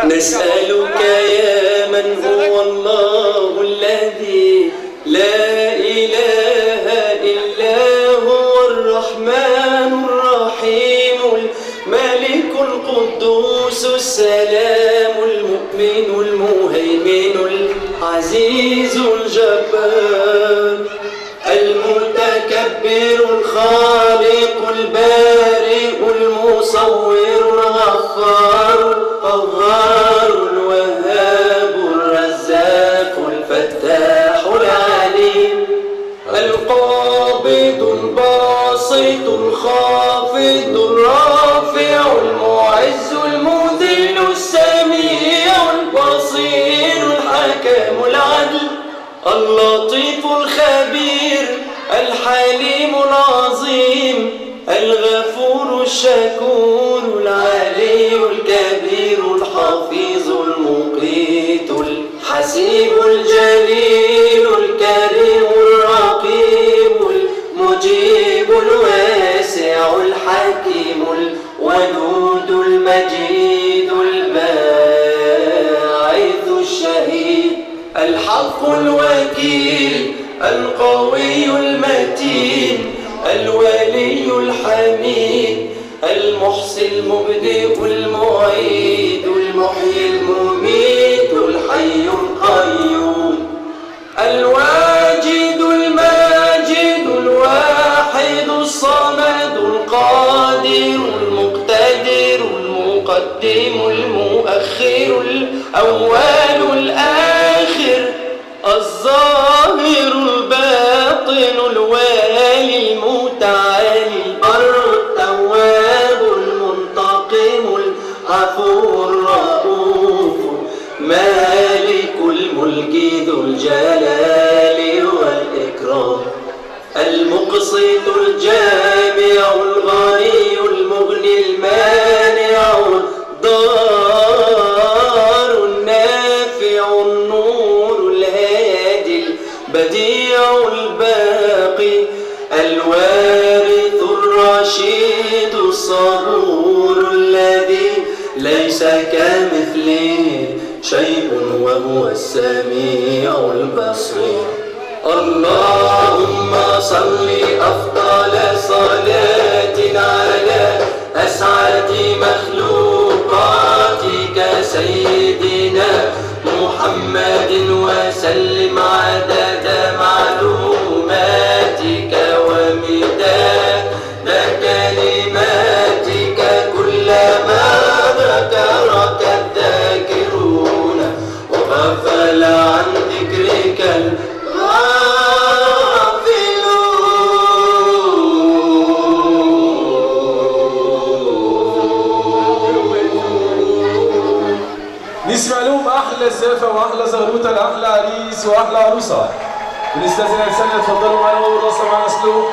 نسألك يا من هو الله الذي لا إله إلا هو الرحمن الرحيم الملك القدوس السلام المؤمن المهيمن العزيز الجبار المتكبر الخالق البارئ المصور الغفار القهار الوهاب الرزاق الفتاح العليم القابض الباسط الخافض الرافع المعز المذل السميع البصير الحكم العدل اللطيف الخبير الحليم العظيم الغفور الشكور العلي الكبير الحفيظ المقيت الحسيب الجليل الكريم الرقيب المجيب الواسع الحكيم الودود المجيد الباعث الشهيد الحق الوكيل القوي المتين الولي الحميد المحصي المبدئ المعيد المحيي المميت الحي القيوم الواجد الماجد الواحد الصمد القادر المقتدر المقدم المؤخر الأول الآخر الظاهر الباطن الوالي المتعالي البر التواب المنتقم العفو الرؤوف مالك الملك ذو الجلال والإكرام المقسط الجامع الغني المغني المانع الضار النافع النور الهادي البديع الباقي الوارث الرشيد الصبور الذي ليس كمثله شيء وهو السميع البصير. اللهم صل أفضل صلاة على أسعد مخلوقاتك سيدنا محمد وسلم عدد معلوماتك ومداد كلماتك كلما ذكرك الذاكرون وغفل عن ذكرك الغافلون. نسمع لهم احلى زفه واحلى زغروطه لاحلى عريس واحلى عروسه. بنستاذن السنه، اتفضلوا معانا اول رقصه معانا سلو.